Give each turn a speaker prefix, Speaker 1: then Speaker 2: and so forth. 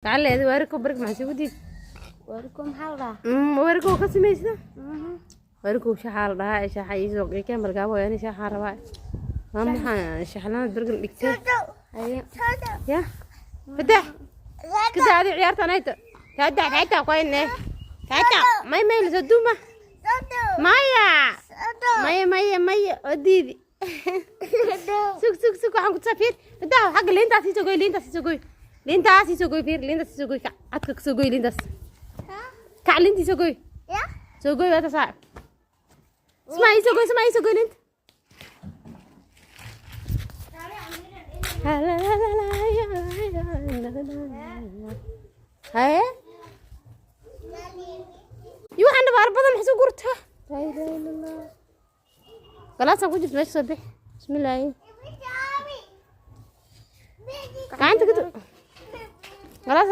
Speaker 1: Gacaleeda waariko barg maxaa isugu diid?
Speaker 2: Waariko maxaa la dhahaa?
Speaker 1: Waariko ka samaysta. Waariko shaxaa la dhahaa, shaxa iisoo keen balgaabo, ani shaxaa rabaa. Waa maxaa shaxlaanad bargan dhigtay?
Speaker 2: Haye.
Speaker 1: Ya fadax kada adi ciyaarta anayta taada taata qoyne taata may may la duma maya maya maya maya oo diidi. Sug sug sug, waxaan ku tusaa. Fiir fadax, xagga liintaas ii soo goy, liintaas ii soo goy, liintaas ii soo goy. Fiir, liintaas ii soo goy. Kac cadka ka soo goy liintaas, kac liinta ii soo goy, soo goy. Waa tasaa ismaa ii soo goy, ismaa ii soo goy liinta. Haye iyo waxaan dhabaar badan maxaa soo gurta? Laa ilaaha illa Allah. Galaasaan ku jirta meesha soo bixi. Bismillaahi, gacanta ka galaas.